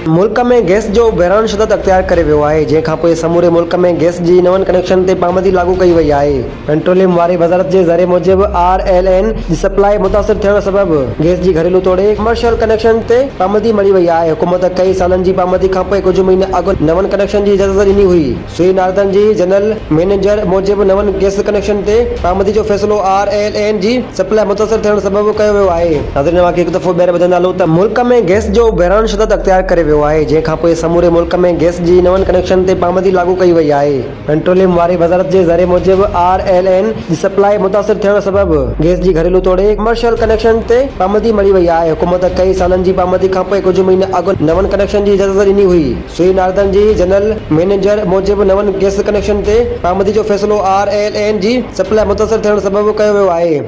ملڪ ۾ gas جو بحران شدت اختيار ڪري ويو آهي، جنهن کانپوء سموري ملڪ ۾ گئس جي نون ڪنيڪشن تي پابندي لاڳو ڪئي وئي آهي. پيٽروليم واري وزارت جي ذريعي موجب آر ايل اين جي سپلاء متاثر ٿيڻ سبب گئس جي گهريلو توڙي ڪمرشل ڪنيڪشن تي پابندي مڙهي وئي آهي. حڪومت ڪئي سالن جي پابندي کانپوء ڪجهه مهينا اڳ نون ڪنيڪشن جي اجازت ڏني هئي. سوئي ناردرن جي جنرل مئنيجر موجب نون گئس ڪنيڪشن تي پابندي جو فيصلو آر ايل اين جي سپلاء متاثر ٿيڻ سبب ڪيو ويو آهي. ناظرين اوهان کي هڪ دفعو ٻيهر ٻڌائيندا هلون ته ملڪ ۾ گئس جو بحران شدت اختيار ڪري ويو آهي جنهن کانپوء سموري ملڪ ۾ گئس جي نون ڪنيڪشن تي پابندي لاڳو ڪئي وئي آهي. پيٽروليم واري وزارت جي ذريعي موجب آر ايل اين جي سپلاء متاثر ٿيڻ سبب گئس جي گهريلو توڙي ڪمرشل ڪنيڪشن تي پابندي مڙهي وئي آهي. حڪومت ڪئي سالن جي پابندي کانپوء ڪجهه مهينا اڳ نون ڪنيڪشن جي اجازت ڏني هئي. سوئي ناردرن جي جنرل مئنيجر موجب نون گئس ڪنيڪشن تي پابندي جو فيصلو آر ايل اين جي سپلاء متاثر ٿيڻ سبب ڪيو ويو آهي.